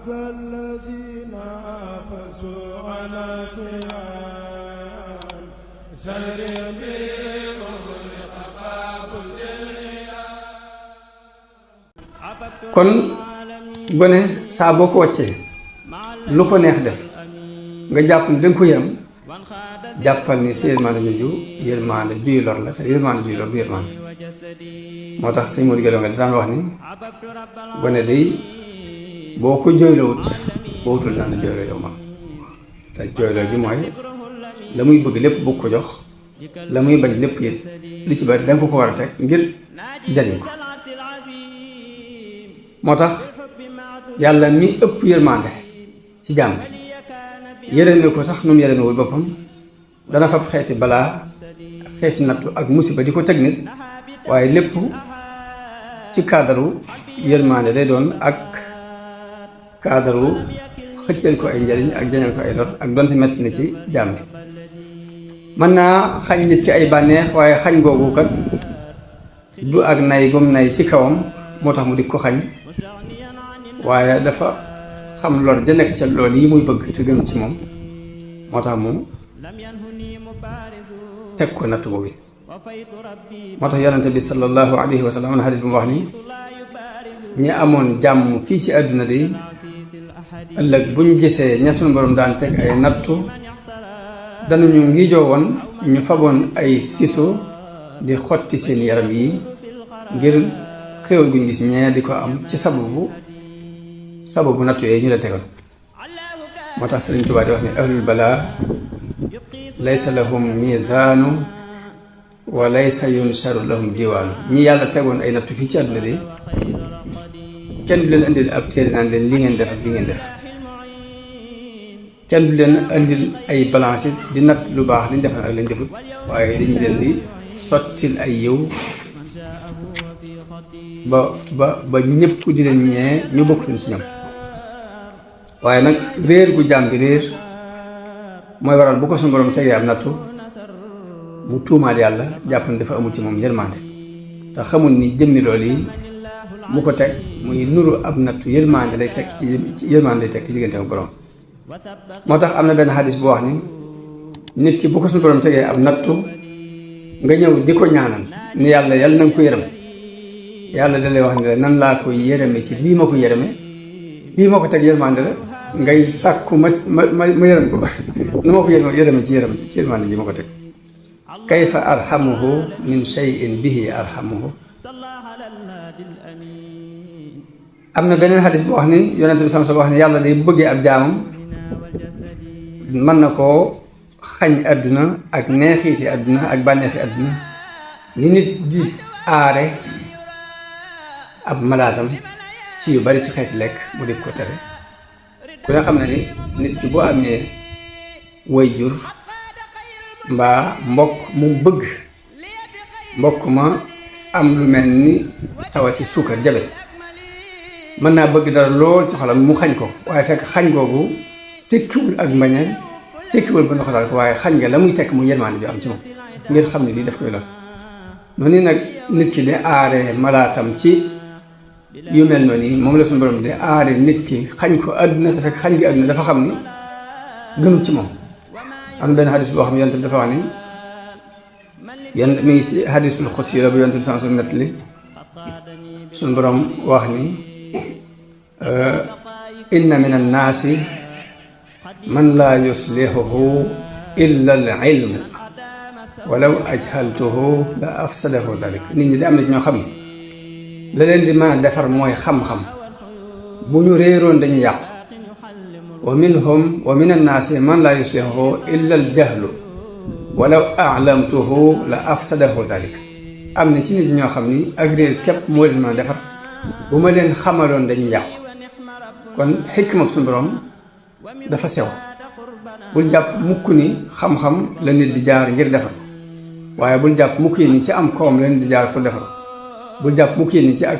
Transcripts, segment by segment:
عسى الذين آفسوا على صيام شهر kon gone saa boo ko wàccee lu ko neex def nga jàpp ni danga ko yërëm jàppal ni si yërmande jooju yërmande juy lor la te yërmande juy lor du yërmande moo tax sëñ Modou Guèye nga daan wax ni gone day boo ko jooylowut boo wutul daan la jooyloo yow man te jooyloo gi mooy la muy bëgg lépp bëgg ko jox la muy bañ lépp it li ci bari danga ko war a teg ngir jariñ ko moo tax yàlla mi ëpp yërmande ci jaam bi yërëme ko sax nu mu yërëmewul boppam dana fab xeeti balaa xeeti nattu ak musiba di ko teg nit waaye lépp ci kaadaru yërmande day doon ak kaadaru xëccal ko ay njariñ ak jañal ko ay lor ak donte metti na ci jaam bi mën naa xañ nit ki ay bànneex waaye xañ googu kat du ak nay gum nay ci kawam moo tax mu di ko xañ waaye dafa xam lor ja nekk ca lool yi muy bëgg te gën ci moom moo tax mu teg ko natt boobu moo tax yonente bi sallallahu alayhi wa sallam am na xadis bu mu wax ni ñi amoon jàmm fii ci àdduna de ëllëg buñ gisee ña sunu borom daan teg ay nattu danañu ngi joowoon ñu faboon ay siso di xotti seen yaram yi ngir xéewal gu ñu gis ñee di ko am ci sababu nattu yooyu ñu la tegal moo tax Sëriñ Tuubaa di wax ne ahlul balaa laysa lahum mizaanu wa laysa yunsaru lahum diwaanu ñi yàlla tegoon ay nattu fii ci àdduna de kenn du leen indil ab téere naan leen li ngeen def ak li ngeen def kenn du leen indil ay balance di natt lu baax liñ def ak liñ defut waaye dañ leen di sottil ay yiw ba ñëpp di leen ñee ñu bokkutuñ ci ñoom waaye nag réer gu jaam bi réer mooy waral bu ko suñu borom tegee ab nattu mu tuumaal yàlla jàpp ne dafa amul ci moom yërmande te xamul ni jëmmi loolu yi mu ko teg muy nuru ab nattu yërmande lay teg ci yërmande lay teg ci diggante ak borom moo tax am na benn xadis bu wax ni nit ki bu ko suñu borom tegee ab nattu nga ñëw di ko ñaanal ni yàlla na nga ko yërëm yàlla da lay wax ne la nan laa koy yërëme ci lii ma ko yërëme lii ma ko teg yërmande la ngay sàkku ma yërëm ko nu ma ko yërëme ci yërmande ji ma ko teg kayfa arhamuhu min shay'in bihi arhamuhu am na beneen xadis bu wax ni yonente bi sama wax ni yàlla day bëggee ab jaamam mën na koo xañ àdduna ak neexiiti àdduna ak bànneexi àdduna ni nit di aare ab malaatam ci yu bari ci xeeti lekk mu di ko tere ku ne xam ne ni nit ki boo amee way jur mbaa mbokk mu bëgg mbokk ma am lu mel ni tawati suukar jabet mën naa bëgg dara lool ci xolam mu xañ ko waaye fekk xañ googu tekkiwul ak mbañeel tekkiwul ba ndoxalaal ko waaye xañ nga la muy tekk mu yërmaande ju am ci moom ngir xam ne lii daf koy lor noonu nag nit ki di aare malaatam ci yu mel noonu moom la suñu borom di aare nit ki xañ ko àdduna te fekk xañ gi àdduna dafa xam ni gënul ci moom am benn xadis boo xam ne yonent bi dafa wax ni mi ngi ci xadisul xudsi la bu yonent bi sans nettali suñu borom wax ni inna min annaasi man laa yuslihuhu illa al ilmu walaw ajhaltuhu la afsadahu dalik nit ñi di am na ñoo xam ne la leen di mën a defar mooy xam-xam bu ñu réeroon dañu yàqu wa minhum wa min annaasi man laa yuslihuhu illa al jahlu walaw a'lamtuhu la afsadahu dalik am na ci nit ñoo xam ni ak réer képp moo leen mën a defar bu ma leen xamaloon dañuy yàqu kon xikma suñu borom dafa sew bul jàpp mukk ni xam-xam la nit di jaar ngir defar waaye bul jàpp mukk yi ni ci am koom la nit di jaar pour defar bul jàpp mukk yi ni ci ak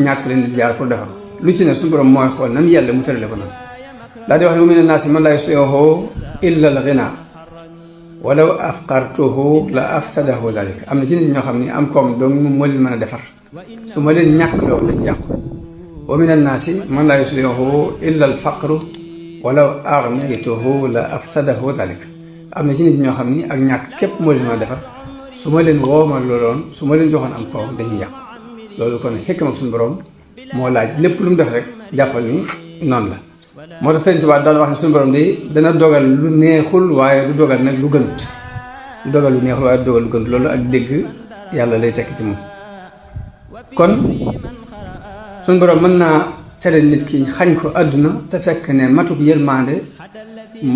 ñàkk la nit di jaar pour defar lu ci ne suñu borom mooy xool nam yàlla mu tërale ko noonu daal di wax ne wa mina naasi man laa yuslihuhu illa al ghina walaw afqartuhu la afsadahu dalik am na ci nit ñoo xam ne am koom donc moom moo leen mën a defar su ma leen ñàkk loo dañu yàqu wa min annaasi man laa yuslihu illa al faqru walaw aghnaytuhu la afsadahu dalik am na ci nit ñoo xam ni ak ñàkk képp moo leen mën a defar su ma leen woomal looloon su ma leen joxoon am koom dañuy yàqu loolu kon xikma ak suñu borom moo laaj lépp lu mu def rek jàppal ni noonu la moo tax Sëriñ Tuubaa daan wax ne suñu borom de dana dogal lu neexul waaye du dogal nag lu gënut du dogal lu neexul waaye du dogal lu gënut loolu ak dégg yàlla lay tekk ci moom kon suñu borom mën naa tere nit ki xañ ko àdduna te fekk ne matuk yërmande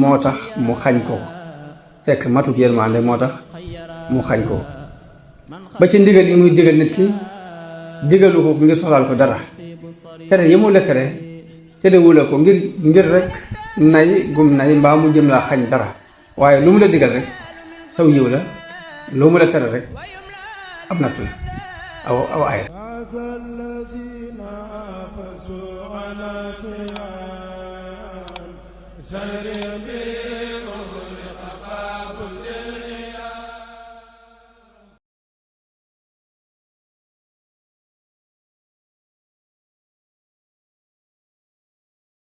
moo tax mu xañ ko fekk matuk yërmande moo tax mu xañ ko ba ci ndigal yi muy digal nit ki digalu ko ngir soxlaal ko dara tere yi mu la tere terewula ko ngir rek nay gum nay mbaa mu jëm laa xañ dara waaye lu mu la digal rek saw yiw la lu mu la tere rek ab nattu la aw ay la